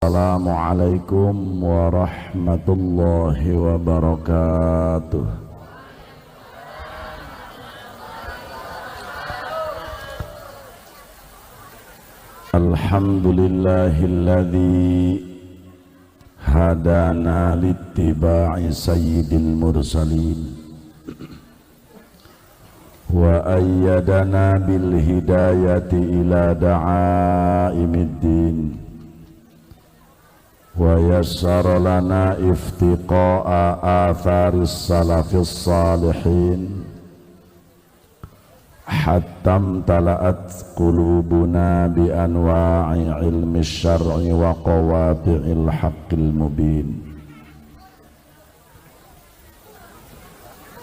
Assalamualaikum warahmatullahi wabarakatuh. Alhamdulillahilladzi hadana littiba'i sayyidil mursalin wa ayyadana bil hidayati ila da'aimiddin wa yassara lana iftiqa'a atharis salafis salihin hatta imtala'at qulubuna bi anwa'i ilmi syar'i wa qawati'il haqqil mubin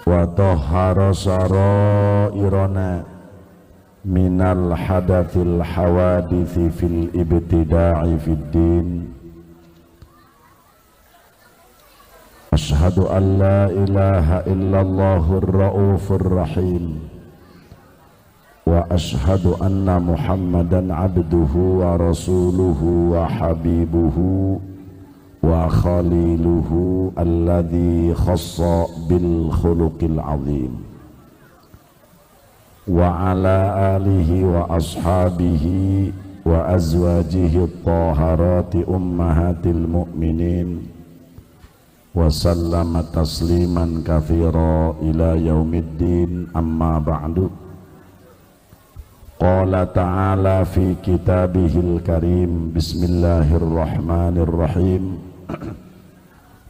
wa tahhara sarairana minal hadathil hawadithi fil ibtida'i fid din. Asyhadu an la ilaha illallahur raufur rahim wa asyhadu anna Muhammadan abduhu wa rasuluhu wa habibuhu wa khaliluhu alladhi khassa bil khuluqil azim wa ala alihi wa ashabihi wa azwajihi at-taharati ummahatil mu'minin wa sallama tasliman katsira ila yaumiddin. Amma ba'du. Qala ta'ala fi kitabihil karim, bismillahirrahmanirrahim.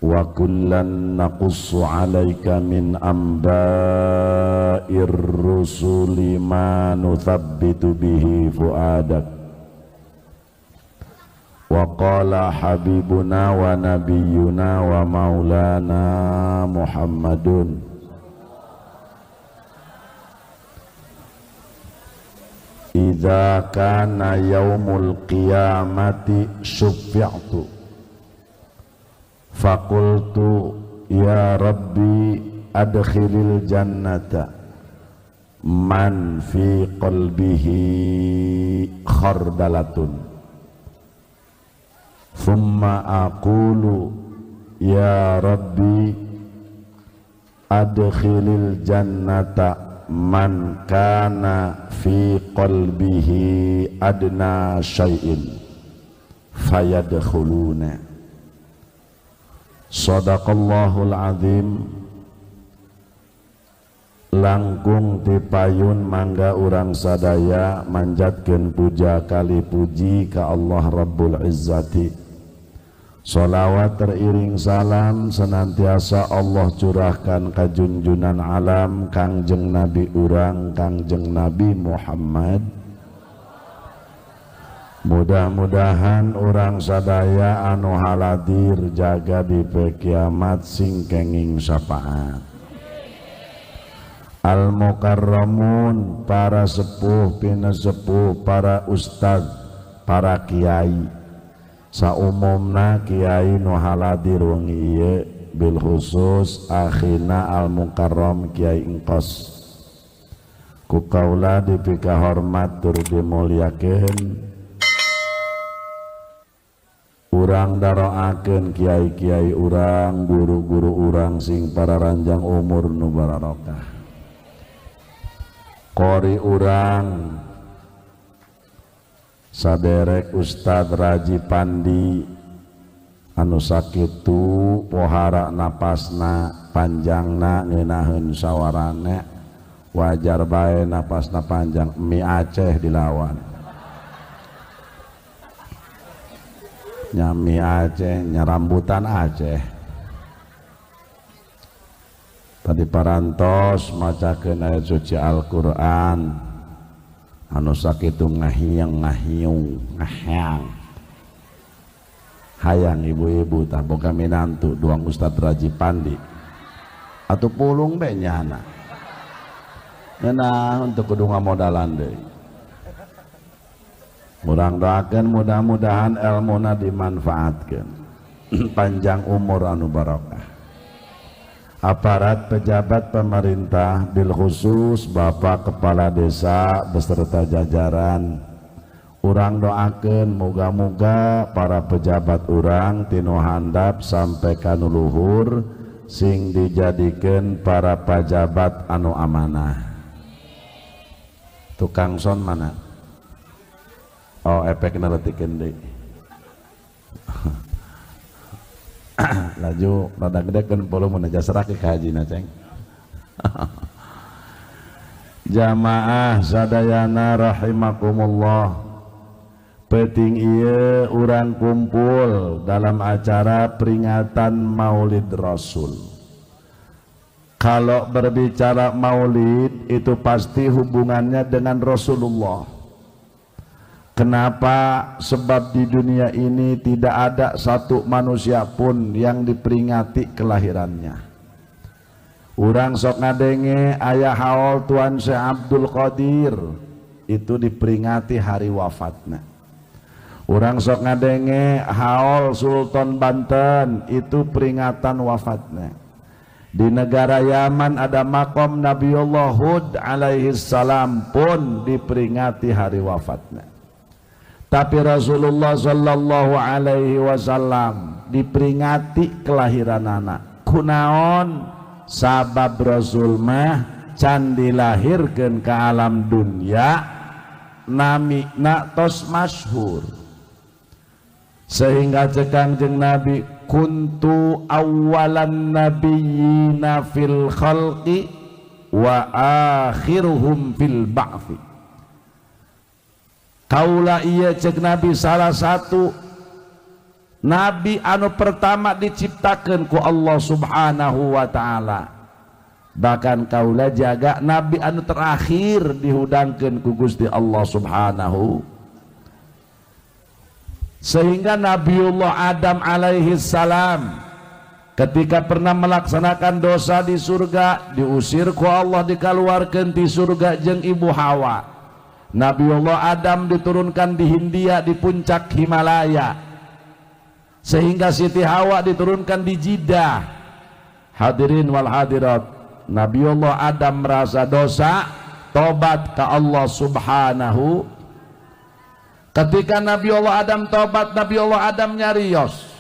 Wa kullan naqussu 'alaika min amba'ir rusuli ma nuthabbitu bihi fuadak. Wa qala habibuna wa nabiyyuna wa maulana Muhammadun idza kana yaumul qiyamati syuffi'tu faqultu ya rabbi adkhilil jannata man fi qalbihi khardalatun thumma aqulu ya rabbi adkhilil jannata man kana fi qalbihi adna syai'in fayadkhuluna. Sadaqallahul azim. Langkung tipayun mangga urang sadaya manjatkeun puja kali puji ka Allah Rabbul Izzati. Salawat teriring salam senantiasa Allah curahkan ka junjunan alam Kangjeng Nabi urang Kangjeng Nabi Muhammad. Mudah-mudahan urang sadaya anu haladir jaga di kiamat sing kenging syafaat. Al mukarramun, para sepuh pinesepuh, para ustad, para kiai, saumumna kiai nu haladir wengi ieu, bil khusus akhina al mukarram Kiai Engkos, ku kaula dipika hormat tur dimuliakeun. Urang daroakeun kiai-kiai urang, guru-guru urang sing para ranjang umur nu bararokah, qori urang saderek Ustadz Raji Pandi anu sakitu pohara napasna panjangna ngeunaheun sawarana, wajar bae napasna panjang, mie Aceh dilawan nya mie Aceh nya rambutan Aceh. Tadi parantos macakeun ayat suci Al-Qur'an anu sakitu ngahiang ngahiung ngahang hayang ibu-ibu tah boga minantu duang Ustadz Raji Pandi atau pulung be nyana ngeunah untuk kudu ngamodalan deui. Urang doakeun mudah-mudahan elmuna dimanfaatkeun, panjang umur anu barokah. Aparat pejabat pemerintah bil khusus Bapak Kepala Desa beserta jajaran, Urang doakeun moga-moga para pejabat urang tinu handap sampai ka nu luhur sing dijadikeun para pajabat anu amanah. Tukang son mana? Oh, efekna leutikkeun deui. Laju rada gedekeun volume na jasrah ke hajina ceng. Jamaah sadayana rahimakumullah. Peting ieu urang kumpul dalam acara peringatan Maulid Rasul. Kalau berbicara maulid itu pasti hubungannya dengan Rasulullah. Kenapa? Sebab di dunia ini tidak ada satu manusia pun yang diperingati kelahirannya. Urang sok ngadenge ayah haul Tuan Syekh Abdul Qadir itu diperingati hari wafatnya. Urang sok ngadenge haul Sultan Banten itu peringatan wafatnya. Di negara Yaman ada makom Nabiullah Hud alaihi salam pun diperingati hari wafatnya. Tapi Rasulullah sallallahu alaihi wasallam diperingati kelahiran anak. Kunaon? Sabab Rasul mah can dilahirkeun ke alam dunia nami na tos masyhur. Sehingga cek Kangjeng Nabi, kuntu awalan nabiyyina fil khalqi wa akhiruhum fil ba'thi. Kaula iya cek Nabi salah satu nabi anu pertama diciptakan ku Allah Subhanahu wa ta'ala. Bahkan kaula jaga nabi anu terakhir dihudangkeun ku Gusti Allah Subhanahu. Sehingga Nabiullah Adam alaihi salam ketika pernah melaksanakan dosa di surga, diusir ku Allah, dikeluarkan di surga jeung ibu Hawa. Nabiullah Adam diturunkan di Hindia di puncak Himalaya, sehingga Siti Hawa diturunkan di Jeddah. Hadirin wal hadirat, Nabiullah Adam merasa dosa, tobat ke Allah Subhanahu. Ketika Nabiullah Adam tobat, Nabiullah Adam nyarios,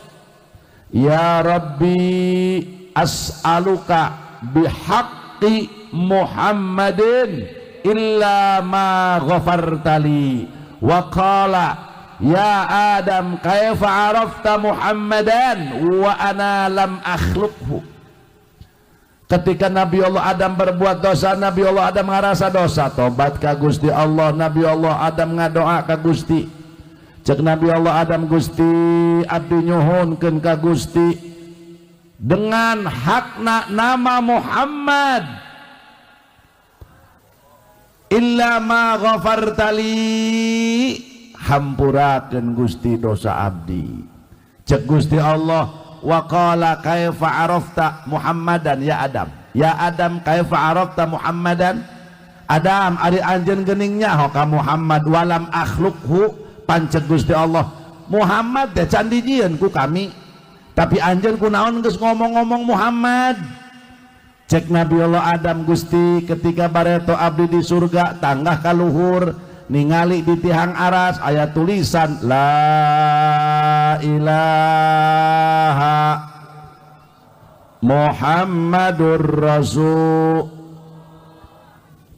ya Rabbi as'aluka bihaqqi Muhammadin illa ma ghafartali. Wa qala ya Adam kaifa arafta Muhammadan wa ana lam akhluqhu. Ketika Nabi Allah Adam berbuat dosa, Nabi Allah Adam ngarasa dosa, tobat ka Gusti Allah. Nabi Allah Adam ngadoa ka Gusti. Cek Nabi Allah Adam, Gusti abdi nyuhunkeun ka Gusti dengan hakna nama Muhammad illa ma ghafartali, hampurakeun Gusti dosa abdi. Cek Gusti Allah, wa qala kaifa arafta Muhammadan ya Adam, ya Adam kaifa arafta Muhammadan. Adam ari anjeun geuning nyaho ka Muhammad walam akhluqhu. Pancek Gusti Allah, Muhammad teh can dijieun ku kami, tapi anjeun kunaon geus ngomong-ngomong Muhammad. Cek Nabi Allah Adam, Gusti ketika bareto abdi di surga tanggah ka luhur ningali di tihang aras aya tulisan la ilaha Muhammadur Rasul.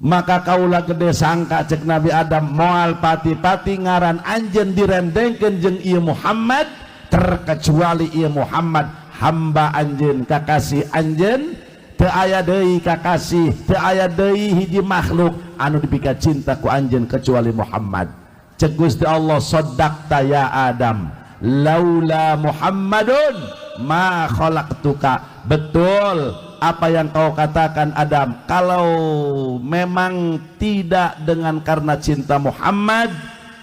Maka kaula gede sangka cek Nabi Adam moal pati-pati ngaran anjeun direndengkeun jeung ieu Muhammad, terkecuali ieu Muhammad hamba anjeun, kakasih anjeun. Teu aya deui kakasih, teu aya deui hiji makhluk anu dipika cinta ku anjeun kecuali Muhammad. Cek Gusti Allah, saddaqta ya Adam, laula Muhammadun ma khalaqtuka. Betul apa yang kau katakan Adam, kalau memang tidak dengan karena cinta Muhammad,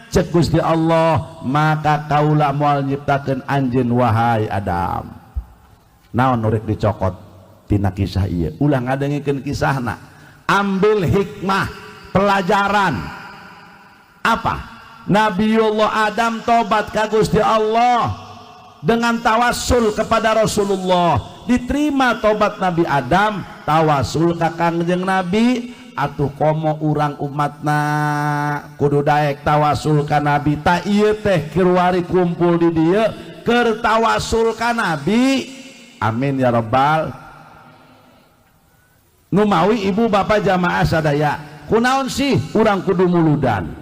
cek Gusti Allah, maka kaula moal nyiptakeun anjeun wahai Adam. Naon nu rek dicokot tina kisah ieu? Ulah ngadengikeun kisahna, ambil hikmah, pelajaran. Apa? Nabiullah Adam tobat ka Gusti Allah dengan tawassul kepada Rasulullah. Diterima tobat Nabi Adam, tawasul ka Kangjeng Nabi. Atuh komo urang umatna kudu daek tawasul ka Nabi. Ta ieu teh kiruari kumpul di dieu keur tawasul ka Nabi. Amin ya rabbal. Numawi ibu bapak jamaah sadaya, kunaon sih urang kudu muludan?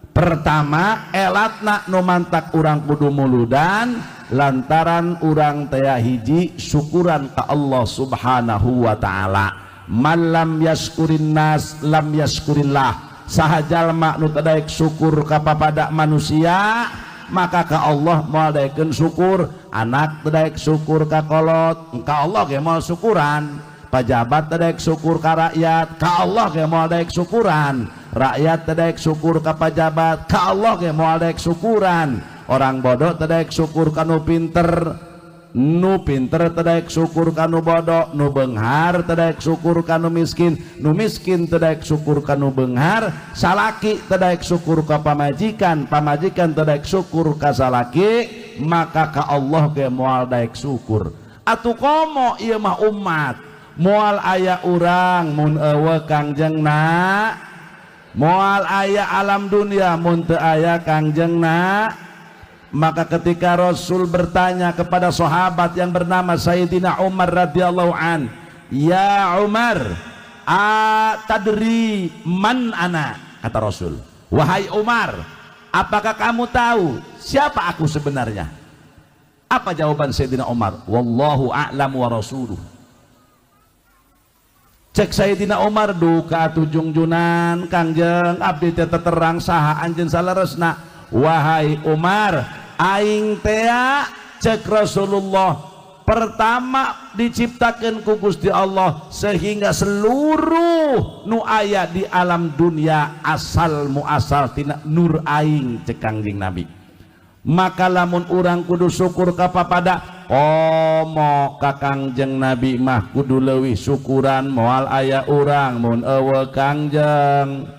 Pertama, elatna nu mantak urang kudu muludan lantaran urang teh hiji syukuran ka Allah Subhanahu wa taala. Man lam yaskurin nas lam yaskurillah. Saha jalma nu teu daek syukur ka papada manusia, maka ka Allah moal daekeun syukur. Anak teu daek syukur ka kolot, ka Allah ge moal syukuran. Pajabat teu daek syukur ka rakyat, ka Allah ge moal daek syukuran. Rakyat teu daek syukur ka pajabat, ka Allah ge moal daek syukuran. Orang bodoh teu daek syukur ka nu pinter, nu pinter teu daek syukur ka nu bodoh, nu beunghar teu daek syukur ka nu miskin, nu miskin teu daek syukur ka nu beunghar, salaki teu daek syukur ka pamajikan, pamajikan teu daek syukur ka salaki, maka ka Allah ge moal daek syukur. Atuh komo ieu mah umat, moal aya urang mun eueuh Kangjengna, moal aya alam dunia mun teu aya Kangjengna. Maka ketika Rasul bertanya kepada sahabat yang bernama Sayyidina Umar radhiyallahu an, "Ya Umar, atadri man ana?" Kata Rasul, "Wahai Umar, apakah kamu tahu siapa aku sebenarnya?" Apa jawaban Sayyidina Umar? "Wallahu a'lam wa rasuluh." Cek Sayyidina Umar, duka tujungjunan Kangjeng, abdi teh terang saha anjeun saleresna. Wahai Umar, aing tea cek Rasulullah pertama diciptakan ku Gusti Allah sehingga seluruh nu aya di alam dunia asal muasal tina nur aing, cek Kangjeng Nabi. Maka lamun urang kudu syukur ka papada, komo ka Kangjeng Nabi mah kudu leuwih syukuran. Moal aya urang mun eueuh Kangjeng,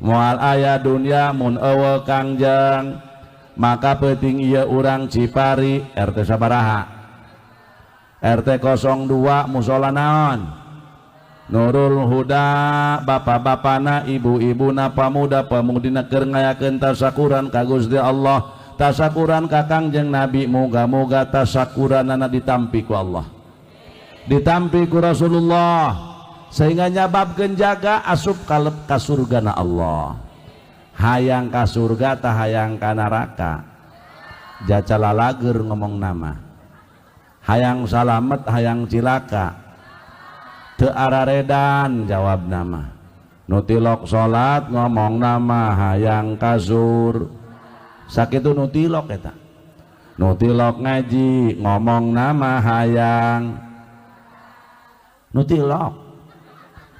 moal aya dunia mun eueuh Kangjeng. Maka penting ieu urang Cipari RT sabaraha, RT 02, musola naon, Nurul Huda, bapak-bapana, ibu-ibuna, pamuda pamudina keur ngayakeun tasakuran ka Gusti Allah, tasakuran ka Kangjeng Nabi. Moga-moga tasakuranana ditampi ku Allah, ditampi ku Rasulullah, sehingga nyababkeun jaga asup kaleb ka surgana Allah. Hayang ka surga tah hayang ka neraka? Jaca lalager ngomong nama. Hayang salamet, hayang cilaka? Teu araredan jawab nama. Nu tilok salat ngomong nama hayang kasur, sakitu nu tilok eta. Nu tilok ngaji ngomong nama hayang, nu tilok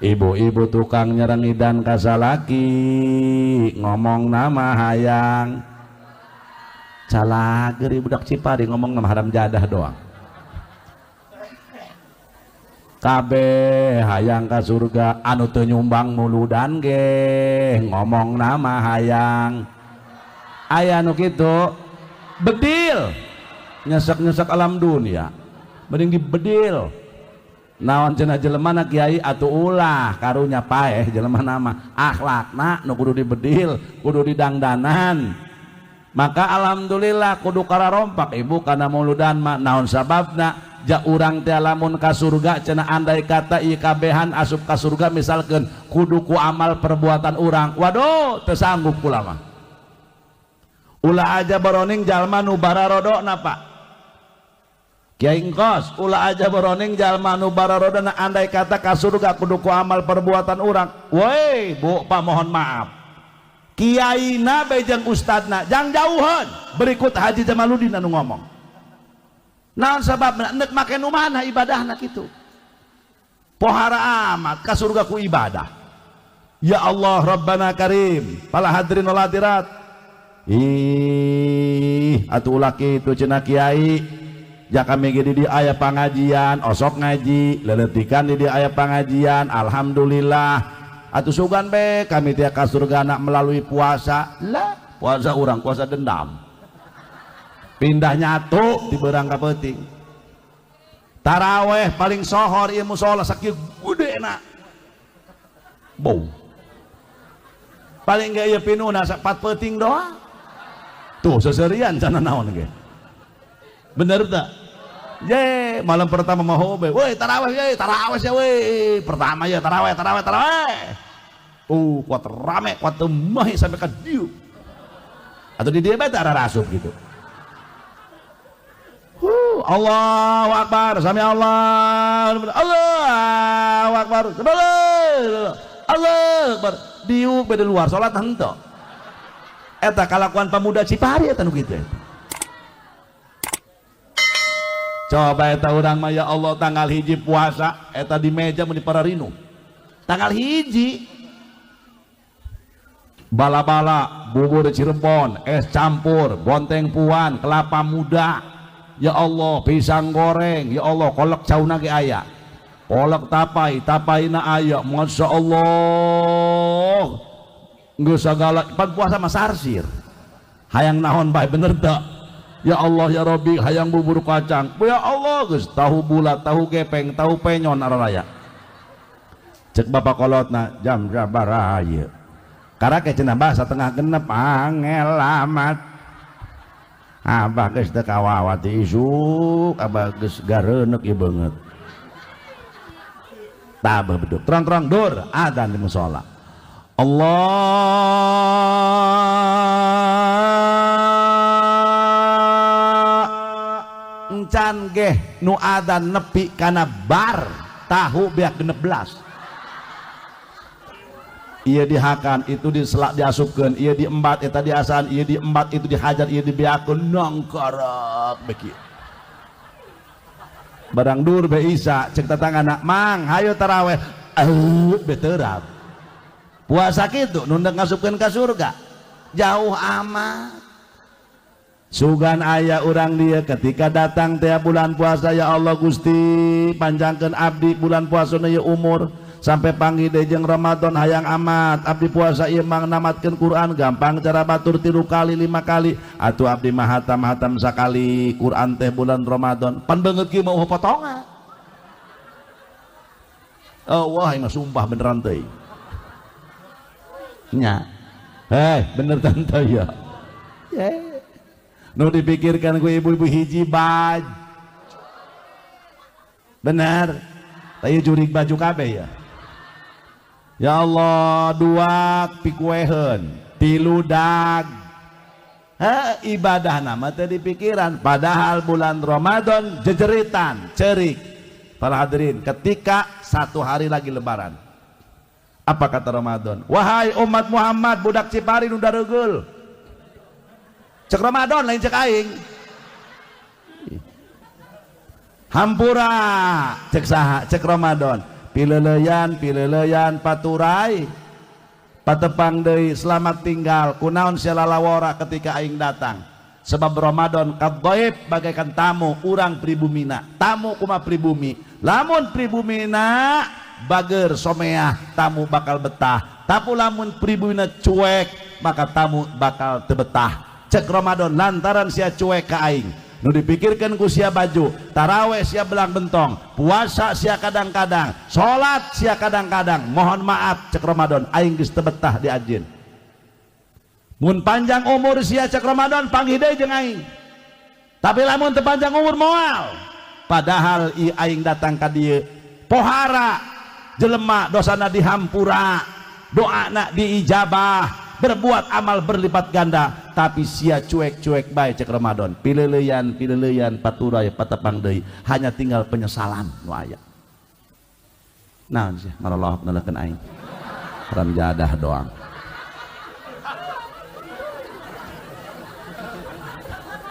ibu-ibu tukang nyerengidan kasalaki ngomong nama hayang. Calager budak Cipari ngomong nama haram jadah doang. Kabeh hayang ka surga, anu teu nyumbang muludan ge ngomong nama hayang. Aya nu kitu bedil, nyesek-nyesek alam dunia mending dibedil. Naon cenah jelema na kiai? Atuh ulah karunya paeh jelema nama akhlakna nu kudu dibedil, kudu didangdanan. Maka alhamdulillah kudu kararompak ibu kana muludan mah. Naon sababna? Ja urang teh lamun ka surga cenah, andai kata ieu kabehan asup ka surga misalkeun kudu ku amal perbuatan urang, waduh, teu sanggup kula mah. Ulah aja boroning jalma nu bararodona, Pak Kiai Engkos, ulah aja boroning jalma nu bararodona. Andai kata ka surga kudu ku amal perbuatan urang, woi Bu, Pak, mohon maaf, kiaina bejeng ustadna jang jauhan. Berikut Haji Jamaluddin anu ngomong. Naon sababna? Nek make nu mana ibadahna kitu? Pohara amat ka surga ku ibadah. Ya Allah Rabbana Karim, para hadirin wal hadirat. Ih, atuh ulah kitu cenah kiai. Ja kami ge di aya pangajian, osok ngaji, leletikan di aya pangajian, alhamdulillah. Atuh sugan be kami teh ka surgana melalui puasa. Lah, puasa urang puasa dendam. Pindah nyatu di berang ka peuting. Taraweh paling sohor ieu musola sakieu gede na. Bau. Paling enggak ieu pinuhna sapat peuting doang. Tuh seserian sana naon ge. Bener tak? Ye, malam pertama mah hobe. Woi, tarawih ye, tarawih ya woi. Pertama ya tarawih, tarawih, tarawih. Kuat rame, kuat temahi sampai ka dieu. Atau di dia bae teh arasup gitu. Allahu Akbar, sami Allah, Allahu Akbar, Allahu Akbar. Diuk beda luar salat henteu. Eta kalakuan pemuda Cipari eta nu kitu. Coba eta urang mah ya Allah tanggal hiji puasa eta di meja mun dipararinu. Tanggal hiji bala-bala, bubur Cirebon, es campur, bonteng puan, kelapa muda. Ya Allah, pisang goreng, ya Allah, kolak cauna ge aya. Kolak tapai, tapaina aya. Masya Allah. Geus sagala pan puasa mah sarsir. Hayang naon bae bener teu? Ya Allah ya Rabbi, hayang bubur kacang. Ya Allah geus tahu bulat, tahu gepeng, tahu penyon araraya. Cek bapak kolotna jam sabaraha ieu? Karake cenah bahasa tengah genep angel amat. Abah geus teu kawawat isuk, abah geus gareuneuk ieu beungeut. Tabah beduk, terang-terang dur adzan di musala. Allah encan geh nu adzan nepi kana bar tahu beak 16. Iya dihakan, itu diselak diasupkeun, iya diembat, eta diasan, iya diembat, itu dihajar, iya dibeakeun nangkarep beki. Barang dur be isa cek tetangga mang hayo taraweh, be terap. Puasa kitu nu ndek ngasupkeun ka surga. Jauh amat. Sugan aya urang dia ketika datang teh bulan puasa ya Allah Gusti panjangkeun abdi bulan puasa ieu umur sampai panggih deui jeung Ramadan hayang amat abdi puasa ieu mang namatkeun Quran gampang cara batur 3 kali 5 kali atuh abdi mah hatam-hatam sakali Quran teh bulan Ramadan pan beungeut kieu mau potongan. Oh wah mah sumpah beneran teh nya. Heh bener tante ya. Yeah. Nu dipikirkan ku ibu-ibu hiji baju. Benar. Tapi jurig baju kabeh ya. Ya Allah, 2 pikueheun, 3 dag. Heh, ibadah nama teh dipikiran padahal bulan Ramadan jejeritan, cerik. Para hadirin, ketika 1 hari lagi lebaran. Apa kata Ramadan? Wahai umat Muhammad, budak Cipari nu daregeul. Cek Ramadan lain cek aing. Hampura cek saha cek Ramadan. Pileleyan pileleyan paturai patepang deui selamat tinggal kunaon sia lalawora ketika aing datang. Sebab Ramadan kadhaib bagaikan tamu urang pribumina. Tamu kuma pribumi. Lamun pribumina bager someah tamu bakal betah. Tapi lamun pribumina cuek maka tamu bakal tebetah. Cek Ramadan lantaran sia cuek ka aing nu dipikirkan ku sia baju taraweh sia belang bentong puasa sia kadang-kadang salat sia kadang-kadang mohon maaf cek Ramadan aing geus teu betah di anjeun mun panjang umur sia cek Ramadan panggih deui jeung aing tapi lamun teu panjang umur moal padahal ieu aing datang ka dieu pohara jelema dosana dihampura doana diijabah berbuat amal berlipat ganda tapi sia cuek-cuek bae cek Ramadan pileleyan pileleyan paturai patepang deui hanya tinggal penyesalan nu aya naon sih maralahap naleukeun aing haram jadah doang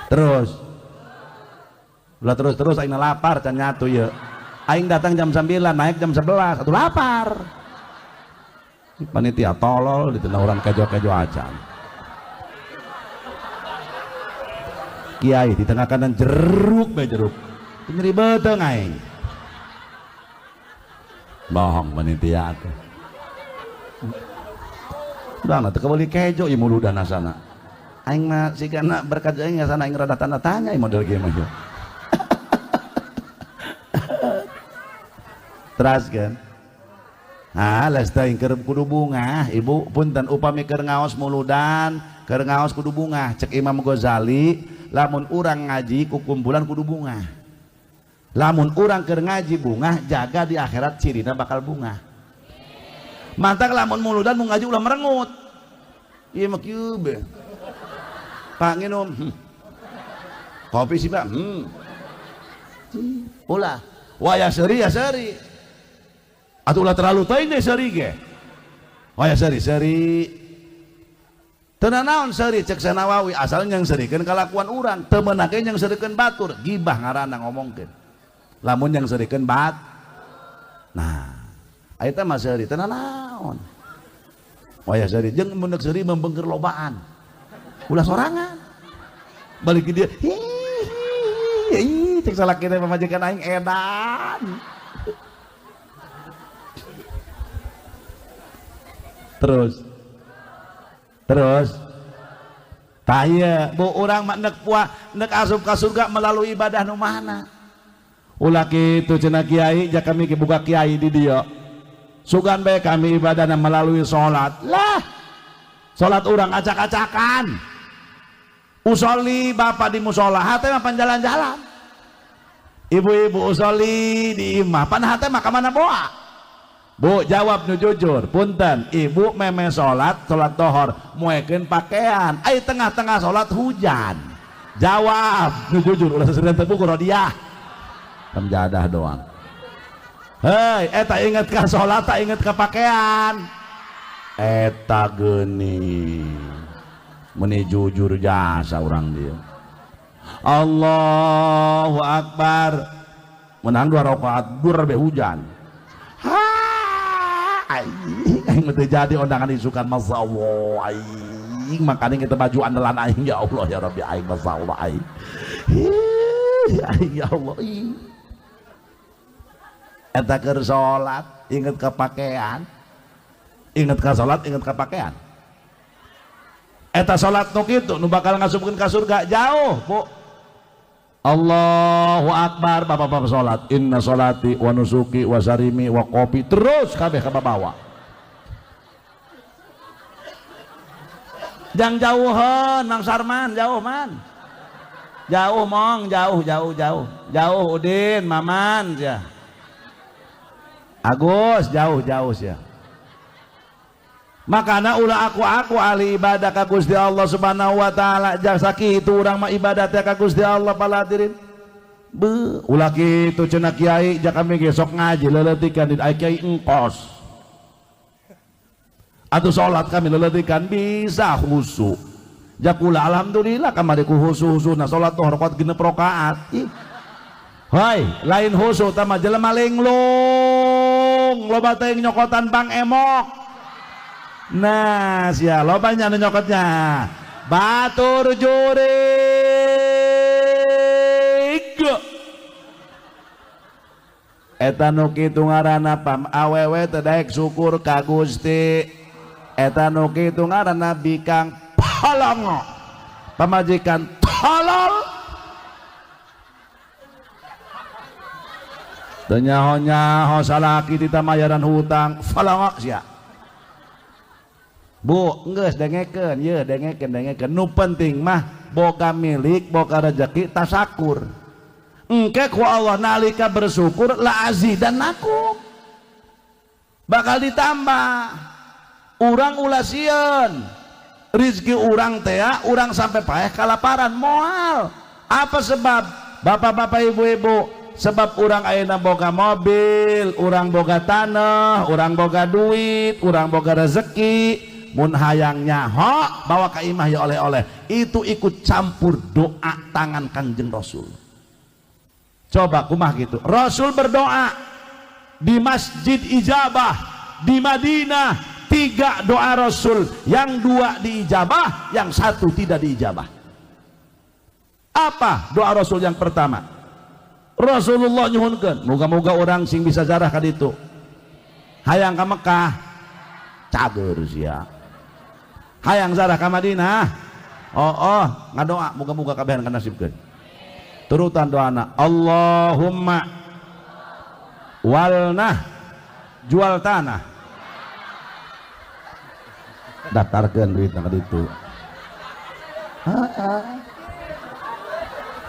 terus ulah terus-terus aing lapar can nyatu ieu aing datang jam 9 naik jam 11 atuh lapar. Panitia tolol di tengah orang kejo-kejo aja. Kiai di tengah kanan jeruk be jeruk. Nyeri beuteung aing. Bohong panitia teh. Udah teu kebeuli kejo ieu muludana sana. Aing mah sigana berkat aing sana aing rada tanda tanya ieu model kieu mah. Teras kan. Ah, les teuing keur kudu bungah, ibu punten upami keur ngaos muludan, keur ngaos kudu bungah. Cek Imam Ghazali, lamun urang ngaji ku kumpulan kudu bungah. Lamun urang keur ngaji bungah, jaga di akhirat cirina bakal bungah. Mantak lamun muludan mun ngaji ulah merengut. Ieu mah kieu be. Pak nginum. Kopi sih, Pak. Ulah. Wah ya seuri ya seuri. Atuh ulah terlalu teuing deh seuri ge. Wah ya seuri seuri. Teu nanaon seuri cek Sanawawi asal yang seurikeun kalakuan urang, teu meunang ge yang seurikeun batur, gibah ngaranna ngomongkeun. Lamun yang seurikeun bat. Nah, eta mah seuri teu nanaon. Wah ya seuri jeung mun deuk seuri membengker lobaan. Ulah sorangan. Balik ke dia. Hi, cek salaki teh pamajikan aing edan. Terus terus tah ieu bu urang mah neuk puah neuk asup ka surga melalui ibadah nu mana ulah kitu cenah kiai ja kami ge buka kiai di dieu sugan bae kami ibadahna melalui salat lah salat urang acak-acakan usolli bapak di musola hate mah panjalan-jalan ibu-ibu usolli di imah pan hate mah ka mana boa. Bu jawab nu jujur punten ibu meme salat salat tohor moekeun pakaian ai tengah-tengah salat hujan jawab nu jujur ulah seserian teh buku rodiah tamjadah doang. Hei eta inget ka salat tak inget ka pakaian eta geuning meni jujur jasa urang dia. Allahu akbar menang 2 rakaat dur be hujan. Aing mah teu jadi undangan isukan masyaallah aing makanya kita baju andalan aing ya Allah ya Rabbi aing masyaallah aing. Aing ya Allah. Eta keur salat inget ka pakaian. Inget ka salat inget ka pakaian. Eta salat nu kitu nu bakal ngasupkeun ka surga jauh, Bu. Allahu akbar bapak-bapak salat inna salati wa nusuki wa sarimi wa kopi terus kabeh ka bawa. Jang jauhan Mang Sarman jauh man. Jauh mong jauh jauh jauh. Jauh Udin Maman ya. Agus jauh jauh ya. Makana ulah aku ahli ibadah ka Gusti Allah Subhanahu wa taala jasa kitu urang mah ibadah teh ka Gusti Allah paladirin. Beuh ulah kitu cenah kiai ja kami ge sok ngaji leuleutikan di kiai engkos. Atuh salat kami leuleutikan bisa khusyuk. Ja kula alhamdulillah kamari ku khusyuk-khusyukna salat toh rakaat 6 rakaat. Ih. Hoi, lain khusyuk tah mah jelema linglung, loba teuing nyokotan bang emok. Nah, sia lobanya nu nyokotnya. Batur jurig. Eta nu kitu ngaranna pam awewe teu daek syukur ka Gusti. Eta nu kitu ngaranna bikang polongo. Pamajikan tolol. Teu nyaho-nyaho salaki ditamayaran hutang, polongo sia. Bu, enggeus dengekeun, yeuh dengekeun dengekeun. Nu penting mah boga milik, boga rezeki tasakur. Engke ku Allah nalika bersyukur la azidannakum. Bakal ditambah. Urang ulah sieun. Rezeki urang teh urang sampai paeh kalaparan moal. Apa sebab? Bapak-bapak, ibu-ibu, sebab urang ayeuna boga mobil, urang boga tanah, urang boga duit, urang boga rezeki. Mun hayang nyaho bawa ka imah ya oleh-oleh itu ikut campur doa tangan Kangjeng Rasul. Coba kumah gitu. Rasul berdoa di Masjid Ijabah di Madinah, 3 doa Rasul, yang 2 diijabah, yang 1 tidak diijabah. Apa doa Rasul yang pertama? Rasulullah nyuhunkeun, moga-moga orang sing bisa zarah ka ditu. Hayang ka Mekah, cager sia. Hayang zarah ka Madinah, oh oh ngadoa moga-moga kabehan kanasibkeun. Turutan doana, Allahumma walnah jual tanah, Daftarkeun duitna ka ditu. Heeh.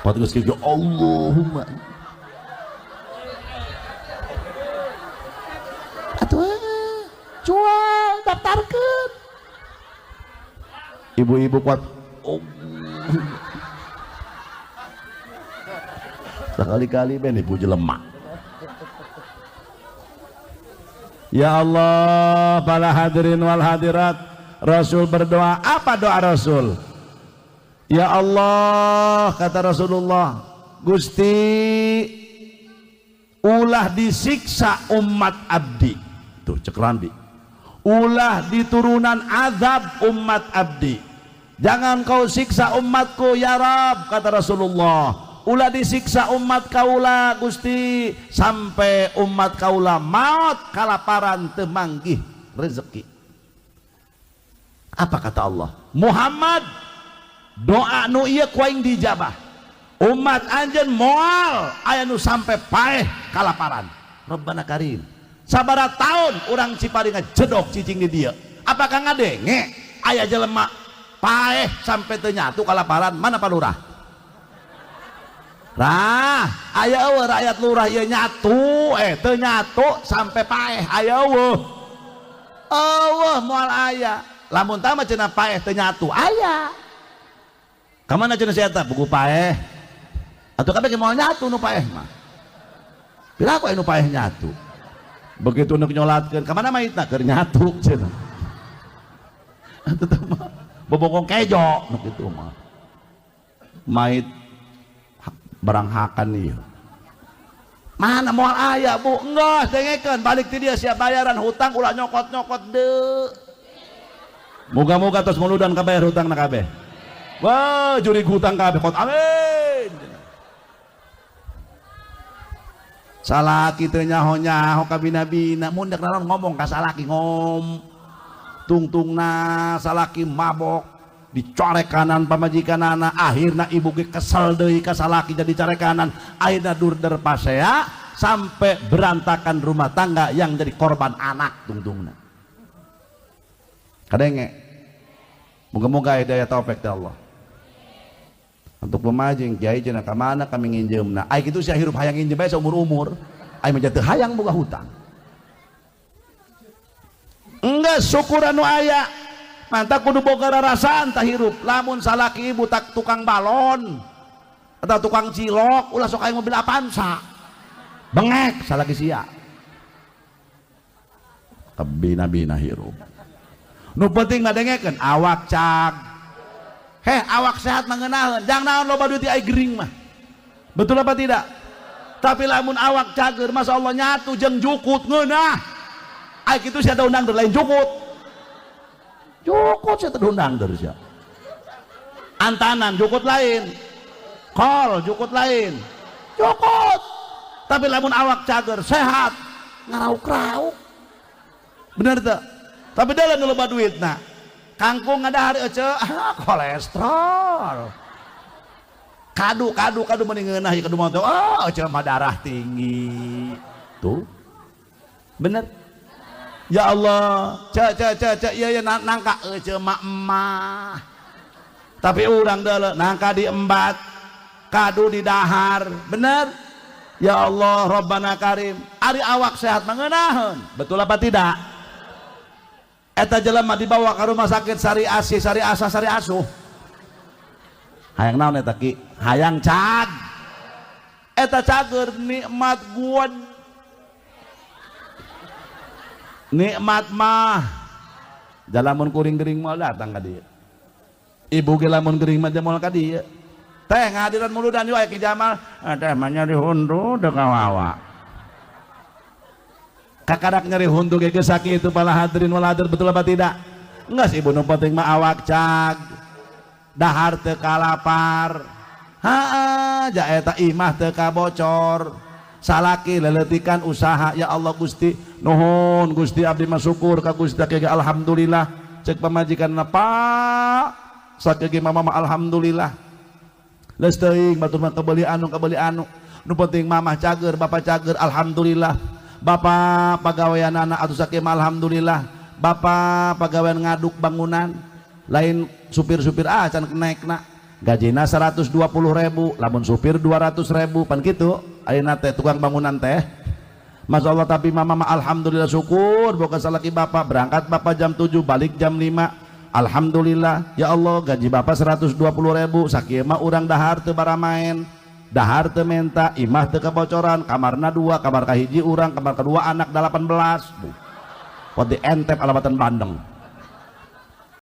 Pot geus kieu Allahumma. Atuh jual daftarkeun. Ibu-ibu kuat. Oh. Sekali-kali ben ibu jelema. Ya Allah, para hadirin wal hadirat, Rasul berdoa. Apa doa Rasul? Ya Allah, kata Rasulullah, Gusti, ulah disiksa umat abdi. Tuh cek Rambi. Ulah diturunan azab umat abdi. Jangan kau siksa umatku ya Rab, kata Rasulullah. Ulah disiksa umat kaula Gusti sampai umat kaula maut kalaparan temanggih rezeki. Apa kata Allah? Muhammad, doa nu ieu ku aing dijabah. Umat anjeun moal aya nu sampai paeh kalaparan. Rabbana karim. Sabaraha taun urang Cipari ngajedog cicing di dieu. Apakah ngadenge aya jelema paeh sampai teu nyatu kalaparan? Mana Pak Lurah? Rah, aya eueuh rakyat lurah ieu nyatu, teu nyatu sampai paeh aya eueuh. Eueuh moal aya. Lamun tah mah cenah paeh teu nyatu aya. Ka mana cenah si eta buku paeh? Atuh kabeh ge moal nyatu nu paeh mah. Piraku aya nu paeh nyatu. Begitu nu nyolatkeun ka mana maitna keur nyatu cenah. Atuh tah mah bobongkong kejo nu kitu mah. Mait barang hakan ieu. Mana moal aya bu? Enggeus dengekeun balik ti dia siap bayaran hutang ulah nyokot-nyokot deui. Moga-moga tos muludan kabayar hutangna kabeh. Wah, jurig hutang kabeh kot amin. Salaki teu nyaho-nyaho ka bina-bina, mun dek naon ngomong ka salaki ngom. Tungtungna salaki mabok dicorekanan pamajikanana, akhirna ibu ge kesel deui ka salaki jadi carekanan, akhirna durder pasea sampai berantakan rumah tangga yang jadi korban anak tungtungna. Kadenge moga-moga hidayah taufik ti Allah. Untuk pemajing kiai cenah ka mana kami nginjeumna. Ai kitu sia hirup hayang nginjem bae saumur-umur. Ai mah teu hayang boga hutang. Enggeus syukur anu aya. Mantap kudu boga rarasaan tah hirup. Lamun salaki ibu tak tukang balon atau tukang cilok ulah sok aya mobil Avanza. Bengek salaki sia. Kabina-bina hirup. Nu penting mah dengekeun awak cag. Heh, awak sehat mah ngeunaheun. Jang naon loba duit ai gering mah. Betul apa tidak? Tapi lamun awak cager masa Allah nyatu jeung jukut ngeunah. Ai kitu sia da undang lain jukut. Jukut sia teu undang deui sia. Antanan jukut lain. Kol jukut lain. Jukut. Tapi lamun awak cager sehat ngarauk-rauk. Bener teu? Tapi dalam loba duitna. Kangkung ngadahar ece, kolesterol. Kadu kadu kadu mending ngeunah ieu kadu mah teh. Oh, ece mah darah tinggi. Tuh. Bener. Ya Allah, ce ce ce ce ieu nangka ece mah emah. Tapi urang deuleu nangka diembat, kadu didahar. Bener? Ya Allah, Rabbana Karim. Ari awak sehat mah ngeunaheun. Betul apa tidak? Eta jelema dibawa ke rumah sakit Sari Asih, Sari Asah, Sari Asuh. Hayang naon eta ki? Hayang cag. Eta cager nikmat gua. Nikmat mah. Jalamun kuring gering moal datang ka dieu. Ibu ge lamun gering mah moal ka dieu. Teh ngahadiran muludan yeuh aya Ki Jamal. Teh mah nyari huntu teu kawawa. Kakarak nyeri huntu ge geus sakitu para hadirin wal hadir, betul apa tidak? Enggak sih ibu, nu penting mah awak cag, dahar teu kalapar, haa ja eta imah teu kabocor, salaki leletikan usaha. Ya Allah Gusti, nuhun Gusti, abdi mah syukur ka Gusti ge alhamdulillah. Cek pamajikanna, Pak, sakieu mama mah alhamdulillah. Leus teuing batur mah kebeuli anu kebeuli anu, nu penting mamah cager, bapak cager, alhamdulillah. Bapak pagaweanana atuh sakieu mah alhamdulillah. Bapak pagawean ngaduk bangunan, lain supir-supir ah can naikna gajina 120 ribu, lamun supir 200 ribu pan gitu ayeuna teh tukang bangunan teh. Masya Allah, tapi mama mah alhamdulillah, syukur boga salaki bapak. Berangkat bapak jam 7, balik jam 5. Alhamdulillah ya Allah, gaji bapak 120 ribu, sakieu mah urang dahar teu baramaen, dahar teu menta, imah teu kebocoran, kamarna dua, kamar kahiji urang, kamar kedua anak 18. Pot dientep alamatan bandeng.